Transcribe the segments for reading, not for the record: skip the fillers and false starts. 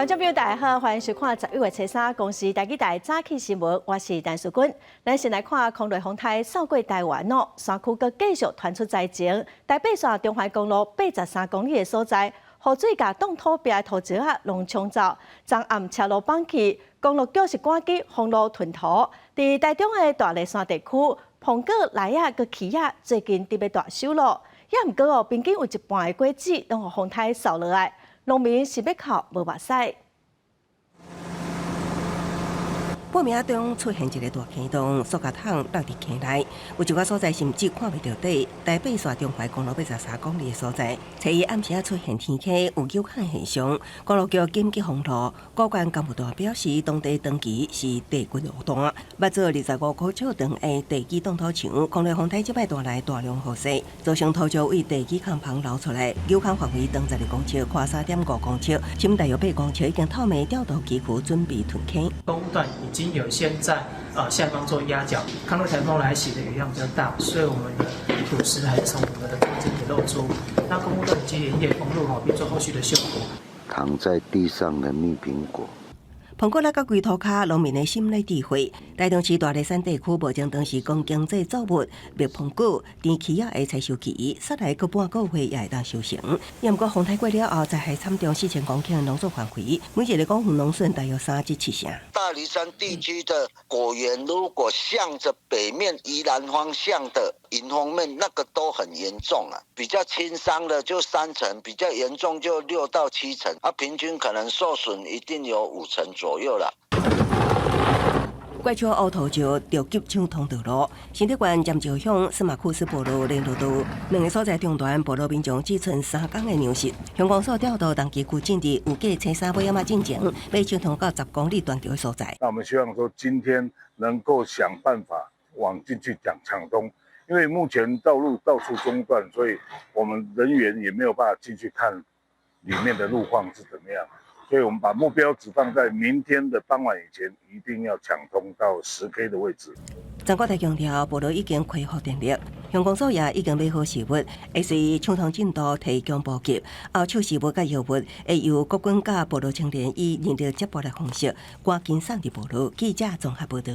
觀眾朋友大家好，歡迎收看11月初三公視台語台早起新聞，我是陳淑君。咱先來看空雷風颱掃過台灣哦，山區閣繼續傳出災情。台八線中環公路83公里的所在，雨水共凍土壁的土石仔攏沖走，昨暗車路綁起，公路局是趕緊封路吞土。佇台中的大麗山地區，蘋果、梨仔、佮柿仔最近著欲大收咯。也毋過哦，平均有一半的果子攏予風颱掃落來，農民是欲哭無目屎。半暝中出現一个大坑洞，塑膠桶落佇坑內，有一寡所在甚至看袂著底。台八線中環公路83公里的所在，初一暗時出現天坑有搝坎現象，公路局緊急封路。高官幹部團表示，當地長期是地骨路段，捌做25公尺長的地基凍土牆，空雷風颱這擺帶來大量雨勢，造成土石對地基坎旁流出來，搝坎範圍長12公尺，寬3.5公尺，深大約8公尺，已經透明調度機具準備屯坑。工段已經有先在下方做壓腳，康樂颱風來襲的雨量比較大，所以我們的土石還是從我們的中間給漏出。那工務段已經連夜封路，並做後續的修補。躺在地上的蜜蘋果。蘋果落到規塗跤，農民的心咧滴血。台中市大麗山地區目前當是講經濟作物蜜蘋果、甜柿仔的採收期，煞來閣半個月也會當收成。也毋過風颱過了後，災害慘重，4000公頃農作範圍，每一个公園農損大約3至7成。大梨山地區的果園，如果向着北面宜蘭方向的迎風面，那個都很嚴重啊。比較輕傷的就3成，比較嚴重就6到7成，啊，平均可能受損一定有5成左右啦。怪手烏土石著急搶通道路，新竹縣尖石鄉司馬庫斯部落聯絡道兩个所在中斷，部落民眾只賰3工的糧食。鄉公所調度長期區進駐，預計初三尾仔進前，欲搶通到10公里斷橋的所在。那我們希望說，今天能夠想辦法往進去講搶通，因為目前道路到處中斷，所以我們人員也沒有辦法進去看裡面的路況是怎麼樣。所以我們把目標只放在明天的傍晚以前，一定要搶通到10K 的位置。張國大強調，部落已經恢復電力，鄉公所也已經買好食物，會隨搶通進度提供補給。後手食物佮藥物會由國軍佮部落青年以人力接駁的方式，趕緊送入部落。記者綜合報導。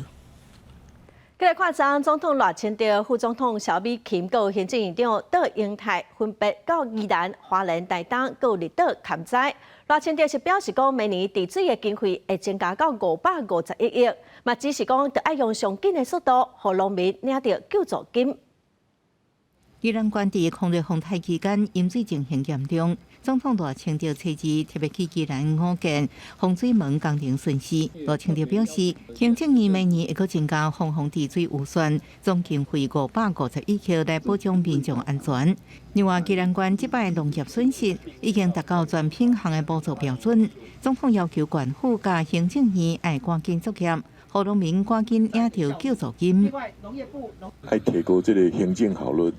繼來看，昨總統賴清德、副總統蕭美琴、佮行政院長到瑛太，分別到宜蘭、花蓮、台東、佮綠島勘災。賴清德是表示講，明年治水的經費會增加到551億，嘛只是講著愛用上緊的速度，予農民領著救助金。宜蘭縣佇空雷風颱期間，淹水情形嚴重。總統賴清德初二特別去宜蘭五建洪水門工程巡視。賴清德表示，行政院明年會閣增加防洪治水預算，總經費551億來保障民眾安全。另外，宜蘭縣這擺農業損失已經達到全品項的補助標準。總統要求縣府佮行政院愛趕緊作業，予農民趕緊領著救助金。愛提高這个行政效率，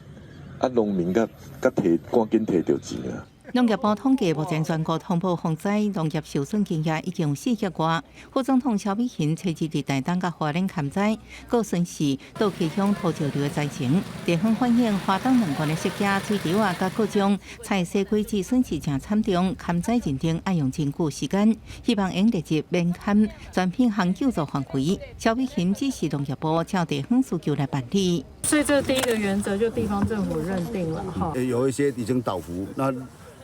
啊，農民佮佮提趕緊提著錢啊。農業部統計，目前全國通報洪災農業受損金額已經有4億外。副總統蕭美琴初二佇台東佮花蓮勘災，閣巡視倒溪鄉土石流的災情。地方反映花東兩縣的釋迦、水稻啊，佮各種菜蔬果子損失誠慘重，勘災認定愛用真久時間，希望會立即免勘全品項救助範圍。蕭美琴指示農業部照地方需求來辦理。所以這第一個原則就地方政府認定了哈。有一些已經倒伏，那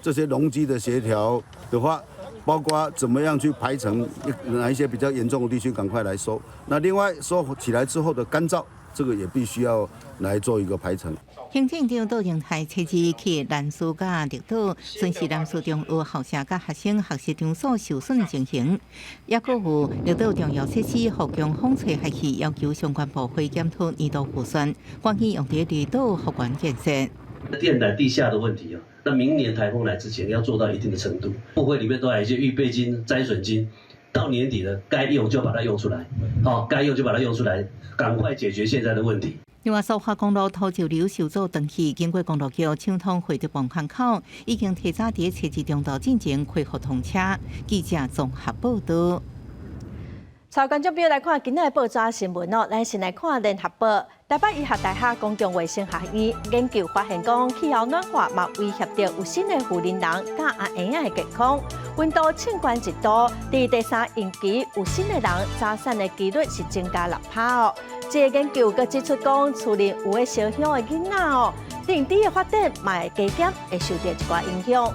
這些農機的協調的話，包括怎麼樣去排程，哪一些比較嚴重的地區趕快來收。那另外收起來之後的乾燥，這個也必須要來做一個排程。行政長杜英台初二去蘭嶼佮綠島，巡視南勢中學校舍佮學生學習場所受損的情形，也閣有綠島重要設施復強風吹下去，要求相關部會檢討年度預算，趕緊用佇綠島復原建設。電纜地下的問題啊，那明年颱風來之前要做到一定的程度，部會裡面都還有一些預備金、災損金，到年底呢，該用就把它用出來，好，該用就把它用出來，趕快解決現在的問題。另外，蘇花公路土石流受阻斷去，經過公路局搶通惠德泵港口，已經提早佇初二中晝進前恢復通車。記者綜合報導。帶觀眾朋友來看今仔的報紙新聞哦，咱先來看聯合報。台北醫學大學公共衛生學院研究發現，講氣候暖化嘛威脅著有新的婦人人佮阿嬰仔的健康。溫度衝懸一度，佇第三孕期有新的人早產的幾率是增加6趴哦。這个研究閣指出講，厝裡有咧燒香的囡仔哦，認知的發展嘛會加減會受著一寡影響。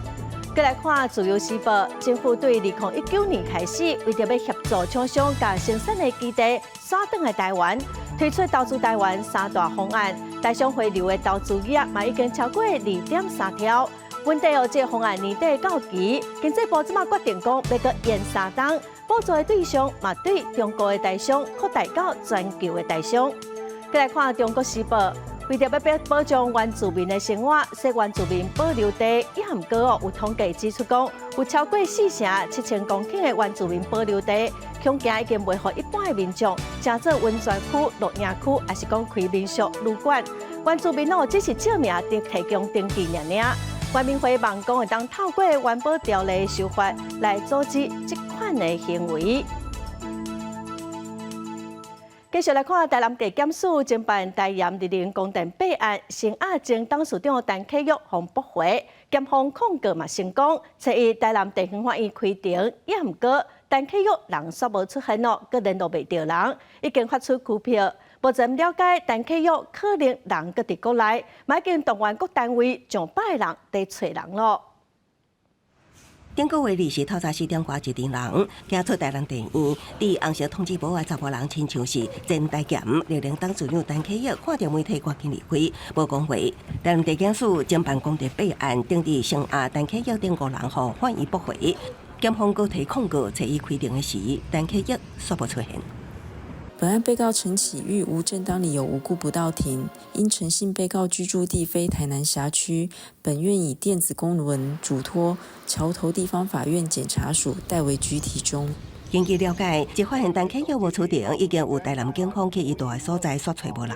閣來看《自由時報》，政府對2019年開始，為著欲協助廠商共生產的基地徙轉來台灣，推出投資台灣三大方案，台商回流的投資額嘛已經超過2.3兆。問題哦，這个方案年底到期，經濟部這馬決定講欲閣延3冬，補助的對象嘛對中國的台商擴大到全球的台商。閣來看《中國時報》。為著欲保障原住民的生活，設原住民保留地，也毋過哦，有統計指出講，有超過4成7千公頃的原住民保留地，恐驚已經賣予一般的民眾，成做溫泉區、露營區，抑是講開民宿旅館。原住民哦，只是借名佇提供登記爾爾。原民會望講會當透過原保條例修法來阻止這款的行為。繼續來看台南地檢署偵辦台鹽綠能光電弊案，聲押前董事長陳啟育予駁回，檢方控告嘛成功。初一台南地方法院開庭，也毋過陳啟育人煞無出現哦，閣聯絡袂著人，已經發出拘票。目前了解陳啟育可能人閣佇國內，嘛已經動員各單位上百人佇揣人囉。頂個月二十透早4點外一陣人，行出台南地院，佇紅色通知簿的查埔人親像是前台鹽綠能董事長陳啟育，看著媒體趕緊離開，無講話。台南地檢署偵辦光電弊案，頂佇聲押陳啟育等五人予法院駁回，檢方閣提控告，初一開庭的時，陳啟育煞無出現。本案被告陳啟育無正當理由無故不到庭，因陳姓被告居住地非台南轄區，本院以電子公文囑託橋頭地方法院檢察署代為拘提中。根據了解，一發現陳啟育無出庭，已經有台南警方去伊蹛的所在煞揣無人。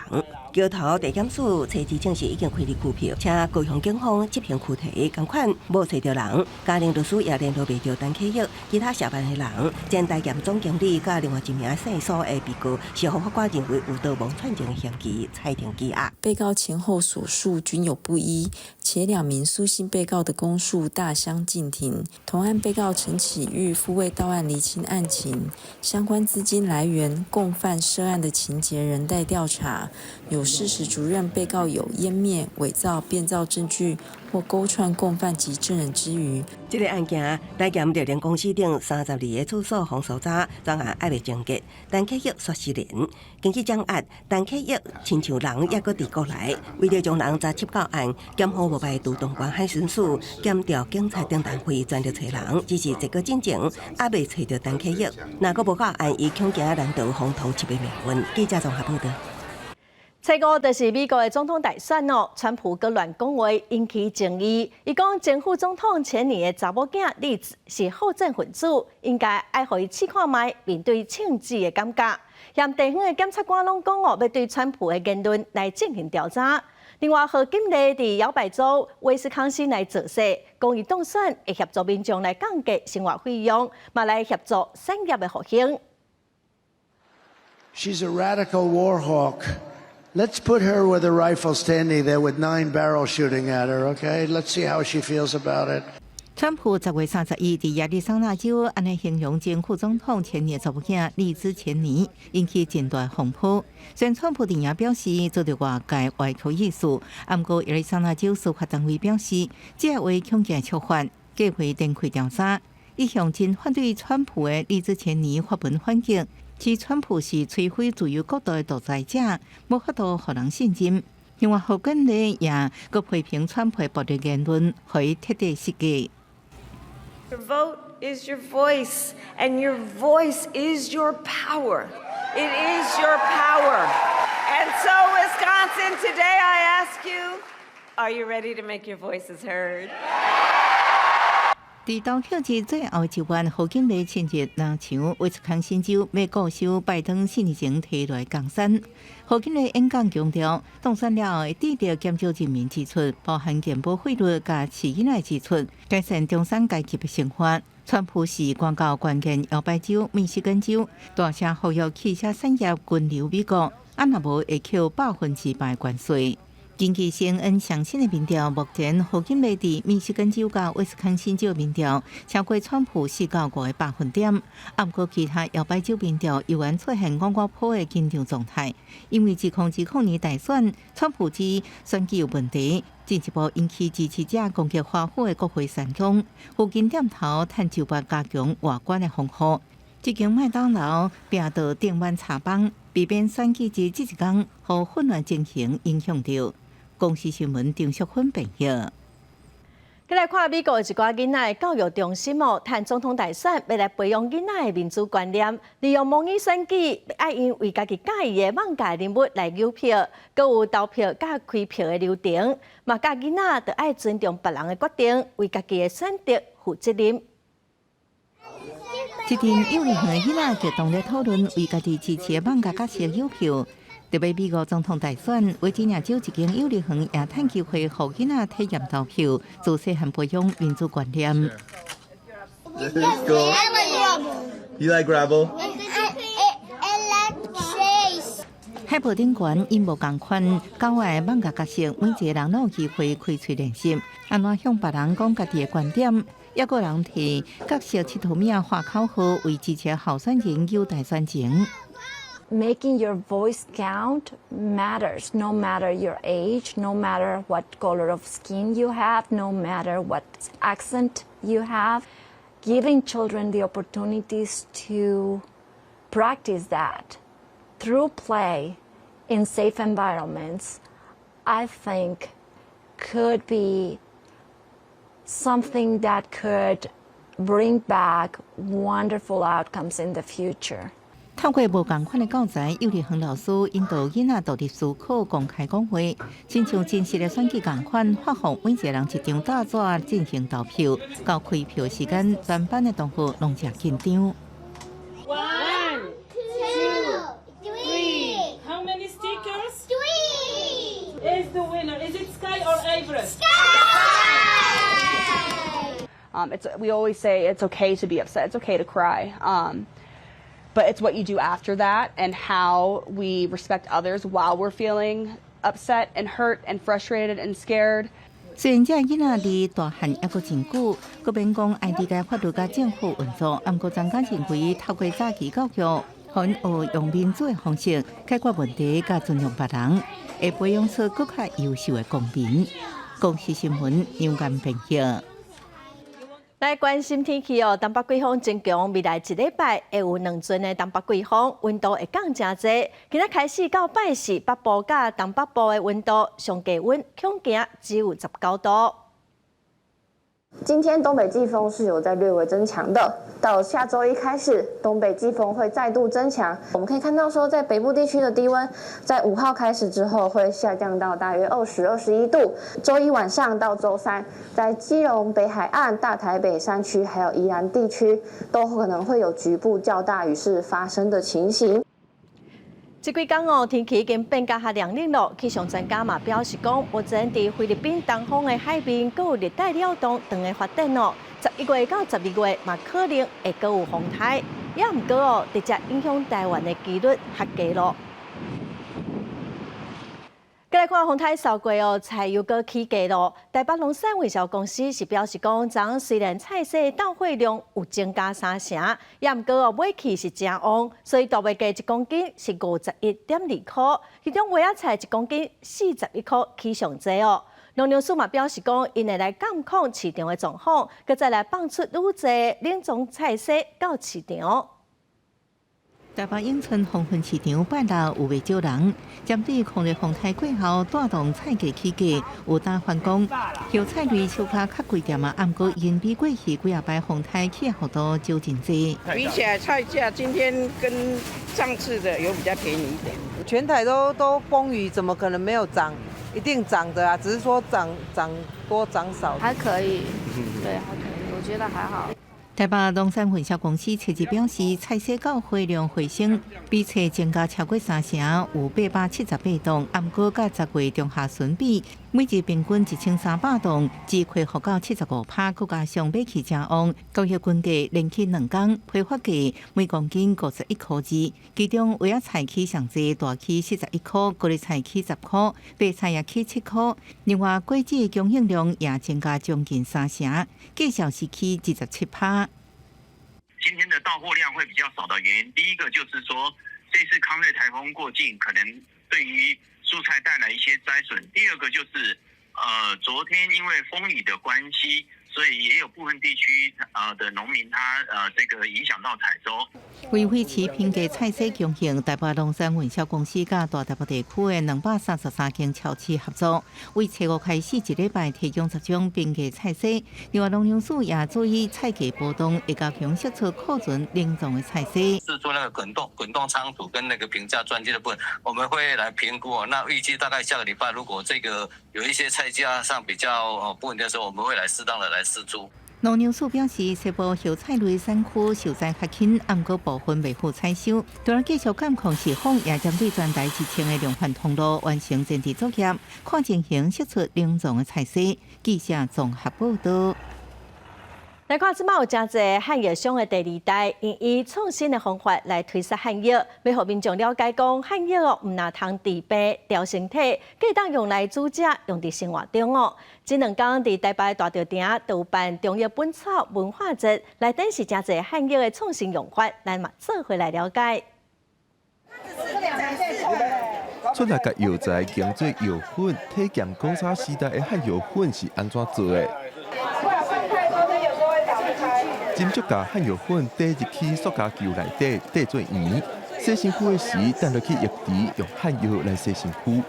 橋頭地檢署初二證實已經開立拘票，請高雄警方執行拘提，仝款無揣著人。家庭律師也聯絡袂著陳啟育，其他涉案的人，前台鹽總經理佮另外一名姓蘇的被告，是予法官認為有導盲串證的嫌疑，裁定羈押。被告前後所述均有不一，且兩名蘇姓被告的供述大相徑庭。同案被告陳啟育赴未到案釐清案情，相關資金來源、共犯涉案的情節仍待調查。有事實足認被告有湮滅、偽造、變造證據或勾串共犯及證人之虞。這个案件，台鹽綠能公司頂32个處所予搜查，專案猶未終結。陳啟育煞失聯，根據掌握，陳啟育親像人猶閣佇國內，為著將人查緝到案，檢方無排除動員海巡署、檢調警察等單位全力揣人，只是這個進程猶未揣著陳啟育，若閣無到案，伊恐驚難逃封通緝的命運。記者綜合報道。初五就是美國的總統大選哦，川普閣亂講話引起爭議。伊講前副總統錢尼的查某囝麗茲是好戰分子，應該愛予伊試看覓面對銃擊的感覺。嫌地方的檢察官攏講哦，欲對川普的言論來進行調查。另外，賀錦麗佇搖擺州威斯康星來造勢，講伊當選會協助民眾來降低生活費用，嘛來協助產業的復興。 She's a radical war hawk. Let's put her with a rifle standing there with nine barrels shooting at her, okay? Let's see how she feels about it. 川普10月31佇亞利桑那州按呢形容前副總統錢尼查某囝麗茲錢尼，引起真大風波。雖然川普佇遐表示遭著外界歪曲意思，毋過亞利桑那州司法單位表示，這話恐驚觸犯，計劃展開調查。一向真反對川普的麗茲錢尼發文反擊，指川普是摧毀自由國度的獨裁者，無法度予人信任。另外，賀錦麗也閣批評川普暴力言論，予伊徹底失格。 Your vote is your voice, and your voice is your power. It is your power. And so, Wisconsin, today I ask you, are you ready to make your voices heard? 佇投票日最後一晚，賀錦麗親自登場，威斯康星州欲固守拜登四年前提落來江山。賀錦麗演講強調，當選了後會致力減少人民支出，包含健保費率佮飼囡仔支出，改善中產階級的生活。川普是關到關鍵搖擺州密西根州，大聲呼籲汽車產業分流美國，啊若無會扣100%關稅。根據 CNN 上新的民調，目前賀錦麗佇密西根州佮威斯康星州民調超過川普4到5個百分點。啊，毋過其他搖擺州民調猶原出現五五波的緊張狀態。因為2020年大選，川普指選舉有問題，進一步引起支持者攻擊華府的國會山莊，附近店頭趁州別加強外觀的防護。這間麥當勞拚到頂滿插枋，避免選舉日這一工予混亂情形影響著。公視新聞張淑芬編譯。再來看美國一寡囡仔的教育中心哦，趁總統大選欲來培養囡仔的民主觀念，利用模擬選舉，愛𪜶為家己佮意的網界人物來投票，閣有投票佮開票的流程，嘛教囡仔著愛尊重別人的決定，為家己的選擇負責任。這陣幼兒園的囡仔激動咧討論為家己支持的網界角色投票。特別美國總統大選，維吉尼亞州一間幼兒園也趁機會予囡仔體驗投票，自細漢培養民主觀念。 You like gravel? I like chase. 海報頂懸𪜶無仝款，九個網界角色，每一個人攏有機會開喙練習，按怎向別人講家己的觀點，抑閣有人提角色𨑨迌物仔喊口號，為支持候選人搝大選情。 Making your voice count matters, no matter your age, no matter what color of skin you have, no matter what accent you have. Giving children the opportunities to practice that through play in safe environments, I think could be something that could bring back wonderful outcomes in the future. 透過無仝款的教材，幼兒園老師引導囡仔獨立思考、公開講話，親像真實的選舉仝款，發予每一個人一張大紙進行投票。到開票時間，全班的同學攏誠緊張。 One, two, three. How many stickers? Three. Is the winner? Is it Sky or Avery? Sky. We always say it's okay to be upset. It's okay to cry. But it's what you do after that and how we respect others while we're feeling upset and hurt and frustrated and scared. 雖然這囡仔離大漢猶閣真久，閣免講愛理解法律佮政府運作，毋過專家認為透過早期教育，予𪜶學用民主的方式解決問題，佮尊重別人，會培養出閣較優秀的公民。公視新聞楊堅編譯。來關心天氣哦，東北季風增強，未來一禮拜會有兩陣的東北季風，溫度會降誠濟。今仔開始到拜四，北部佮東北部的溫度上低溫恐驚只有19度。今天東北季風是有在略微增強的，到下周一開始，東北季風會再度增強。我們可以看到說，在北部地區的低溫，在5號開始之後會下降到大約20、21度。周一晚上到周三，在基隆北海岸、大台北山區還有宜蘭地區，都可能會有局部較大雨勢發生的情形。這幾工哦，天氣已經變較較涼冷咯。氣象專家嘛表示講，目前佇菲律賓東方的海面，閣有熱帶擾動長的發展哦。11月到12月嘛可能會閣有風颱，也毋過哦，直接影響台灣的幾率較低咯。閣來看風颱掃過哦，菜又閣起價咯。台北農產運銷公司是表示講，昨雖然菜市到貨量有增加三成，也毋過哦買氣是誠旺，所以大麥價一公斤是51.2塊，其中萵仔菜一公斤41塊，起上濟哦。農糧署嘛表示講，𪜶會來監控市場的狀況，閣再來放出愈濟冷藏菜蔬到市場。台北永春黃昏市場拜六有袂少人，針對抗日風颱過後帶動菜價起價，有打反講，葉菜類小可較貴點仔，毋過因比過去幾仔擺風颱起幅度少真濟。比起來菜價，今天跟上次的有比較便宜一點。全台都風雨，怎麼可能沒有漲？一定漲的啊，只是說漲多漲少。還可以，對，還可以，我覺得還好。台北農產分銷公司初日表示，菜市到貨量回升，比初增加超過三成，有878檔。毋過佮10月中下旬比，每日平均1300棟，只恢復到75%，閣加上買氣誠旺，高藥均價連起2工批發價每公斤51.2塊，其中萵仔菜起上濟，大起41塊，高麗菜起10塊，白菜也起7塊。另外，果子供應量也增加將近三成，價數是起27%。今天的到貨量會比較少的原因，第一個就是說，這次康瑞颱風過境，可能對於蔬菜帶來一些災損。第二個就是，昨天因為風雨的關係，所以也有部分地區的農民他這個影響到採收。為維持平價菜色供應，台北龍山運銷公司佮大台北地區的233間超市合作，為初五開始一禮拜提供10種平價菜色。另外，農糧署也注意菜價波動，會加強釋出庫存冷藏的菜色。是做那個滾動倉儲跟那個平價專機的部分，我們會來評估哦。那預計大概下個禮拜，如果這個有一些菜價上比較不穩定的時候，我們會來適當的來釋出。農糧署表示，西部葉菜類產區受災較輕，毋過部分未赴採收。除了繼續監控是否，也針對全台1000個量販通路完成前置作業，看情形釋出冷藏的菜色。記者綜合報道。來看，這擺有誠濟漢藥商的第二代，𪜶以創新的方法來推銷漢藥，欲予民眾了解講漢藥哦，毋但通治病、調身體，閣會當用來煮食，用佇生活中哦。這兩工佇台北大稻埕就有辦中藥本草文化節，來展示誠濟漢藥的創新用法，咱嘛做伙來了解。出來共藥材研做藥粉，體驗古早時代的漢藥粉是按怎做的？斟酌共漢藥粉綴入去塑膠球內底，綴做圓。洗身軀的時，擲落去浴池，用漢藥來洗身軀。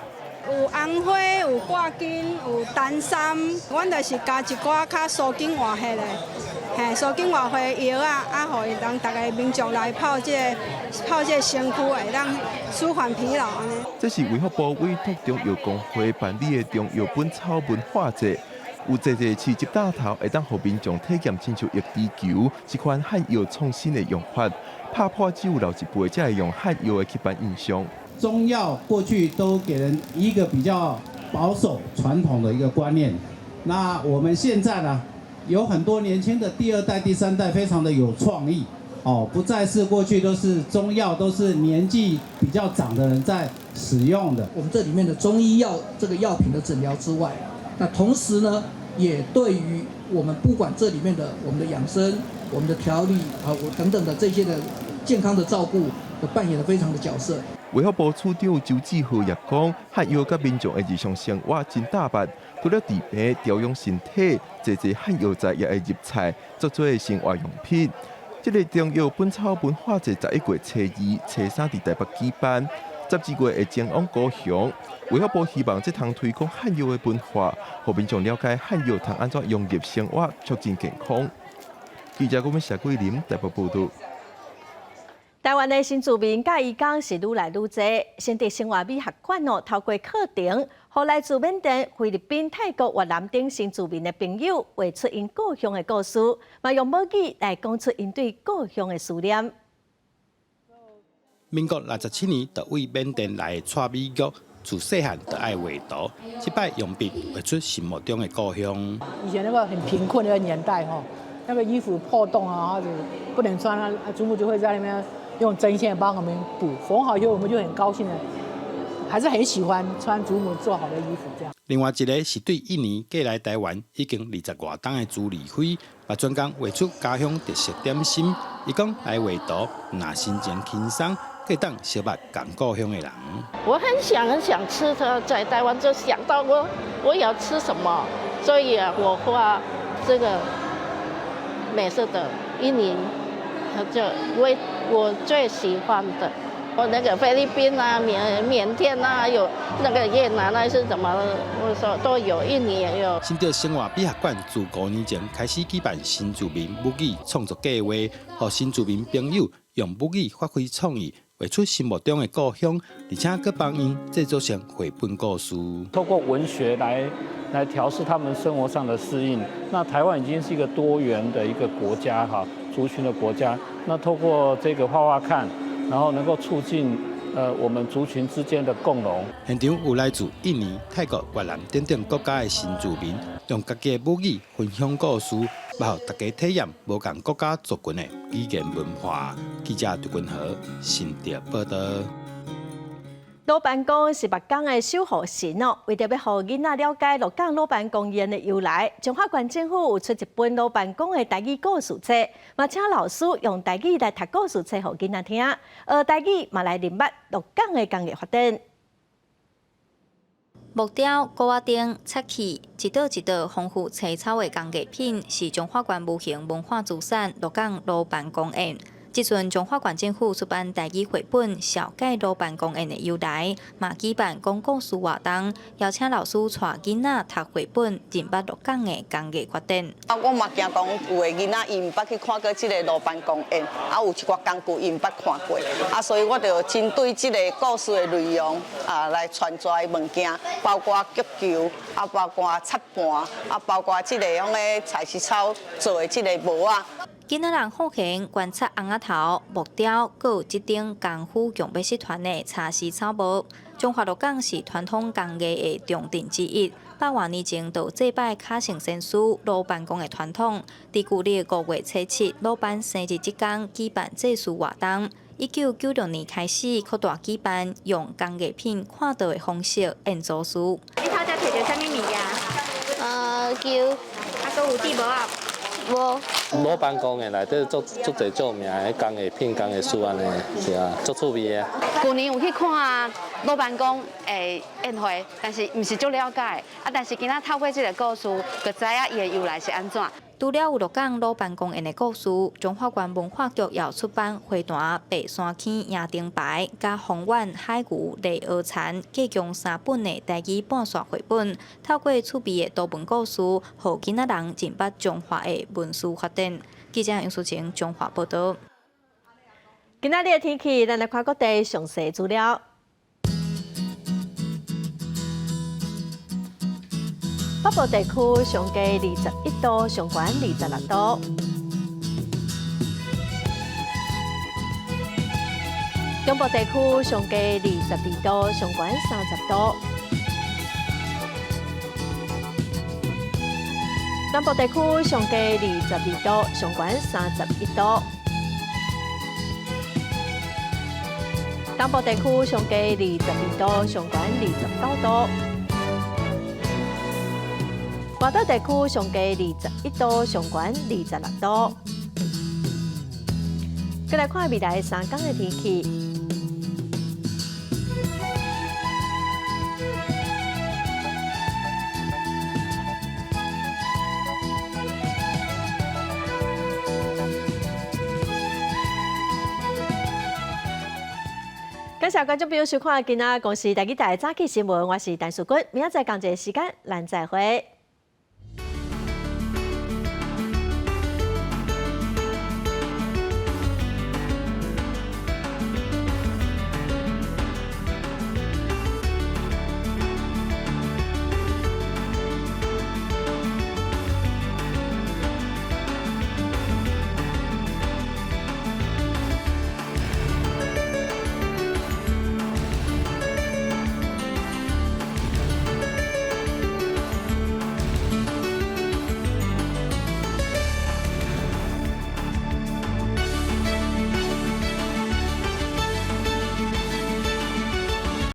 有紅花，有掛筋，有丹參，阮就是加一寡較舒筋活血的，嘿，舒筋活血的藥啊，啊，予人逐个民眾來泡這个身軀，會當舒緩疲勞按呢。這是衛福部委託中藥公會辦理的中藥本草文化節。有濟濟市集搭頭，會當予民眾體驗親像浴池球這款漢藥創新的用法。拍破只有老一輩才會用漢藥的刻板印象。中藥過去都給人一個比較保守傳統的一個觀念，那我們現在呢，有很多年輕的第二代、第三代非常的有創意，哦，不再是過去都是中藥都是年紀比較長的人在使用的。我們這裡面的中醫藥這個藥品的診療之外，那同時呢，也對於我們不管這裡面的我們的養生、我們的調理啊，我等等的這些的健康的照顧，都扮演了非常的角色。衛福部處長周志浩也講，漢藥佮民眾的日常生活真搭脈，除了治病、調養身體，濟濟漢藥材也會入菜，做做生活用品。這个中藥本草文化節11月初二、初三佇台北舉辦。12月會前往高雄，衛福部希望這通推廣漢藥的文化，予民眾了解漢藥通按怎融入生活，促進健康。記者郭謝桂林台北報道。台灣的新住民佮移工是愈來愈濟，新竹生活美學館哦，透過課程，予來自緬甸、菲律賓、泰國、越南等新住民的朋友，畫出𪜶故鄉的故事，嘛用母語來講出𪜶對故鄉的思念。民國67年，就對緬甸來的蔡美玉，自細漢就愛畫圖，這擺用筆畫出心目中的故鄉。以前那個很貧困的年代，吼，那個衣服破洞啊，或者不能穿啊，祖母就會在那邊用針線幫我們補，縫好以後我們就很高興的，還是很喜歡穿祖母做好的衣服這樣。另外一个是對印尼過來台灣已經20外冬的朱立輝，嘛專工畫出家鄉特色點心。伊講來畫圖，若心情輕鬆，會當相捌仝故鄉的人。我很想很想吃，在台灣就想到我要吃什麼，所以啊，我畫這個美食的印尼，就我最喜歡的。我那個菲律賓啊、緬甸啊，有那個越南那是怎麼，我說都有，印尼也有。新竹生活美學館自5年前開始舉辦新住民母語創作計劃，予新住民朋友用母語發揮創意，畫出心目中的故鄉，而且閣幫𪜶製作成繪本故事。透過文學來調適他們生活上的適應。那台灣已經是一個多元的一個國家，哈，族群的國家。那透過這個畫畫看，然後能夠促進我們族群之間的共榮。現場有來自印尼、泰國、越南等等國家的新住民，用家己的母語分享故事，來予大家體驗無仝國家族群的語言文化。記者陳君豪新竹報導。魯班公是鹿港的守護神哦，為著欲予囡仔了解鹿港魯班公宴的由來，彰化縣政府有出一本魯班公的台語故事冊，嘛請老師用台語來讀故事冊予囡仔聽，學台語嘛來認捌鹿港的工藝發展。木雕、鼓仔燈、漆器，一道一道豐富精巧的工藝品，是彰化縣無形文化資產鹿港魯班公宴。這陣彰化縣政府出版台語繪本《小解魯班公宴的由來》，嘛舉辦講故事活動，邀請老師帶囡仔讀繪本，認捌鹿港的工藝發展。啊，我嘛驚講有的囡仔伊毋捌去看過這個魯班公宴，啊有一寡工具伊毋捌看過，啊所以我就針對這個故事的內容啊來傳授物件，包括菊球，啊包括插盤，啊包括這個用个菜市草做的這個帽仔。囡仔人好閒觀察尪仔頭、木雕，閣有這頂功夫強欲集團的茶絲草帽。彰化鹿港是傳統工藝的重鎮之一，百外年前就祭拜卡聖先師魯班公的傳統。佇舊曆5月初七魯班生日這工舉辦祭祀活動。1996年開始擴大舉辦，用工藝品看到的方式演祖師。你頭才提著啥物物件？球。啊，閣有戴帽仔？無。魯班公的內底足足濟著名的工藝品、工藝術按呢，是啊，足趣味的。舊年有去看魯班公的宴會，但是毋是足了解。啊，但是今仔透過這個故事，就知影伊的由來是按怎。除了有鹿港魯班公宴的故事，彰化縣文化局也有出版花壇白山坑贏燈牌、佮豐原海牛麗蚵田，計共三本的台語半線繪本，透過趣味的圖文故事，予囡仔人認捌彰化的文史發展。記者楊淑晴彰化報導。今仔日的天氣，咱來看各地詳細資料。北部地區上低21度，上懸26度。中部地區上低22度，上懸30度。南部地區上低22度，上懸31度。東部地區上低22度，上懸29度。外島地區上低21度，上懸26度。閣來看未來3天的天氣。感謝觀眾朋友收看今仔公視台語台早起新聞，我是陳淑君，明仔載仝一个時間，咱再會。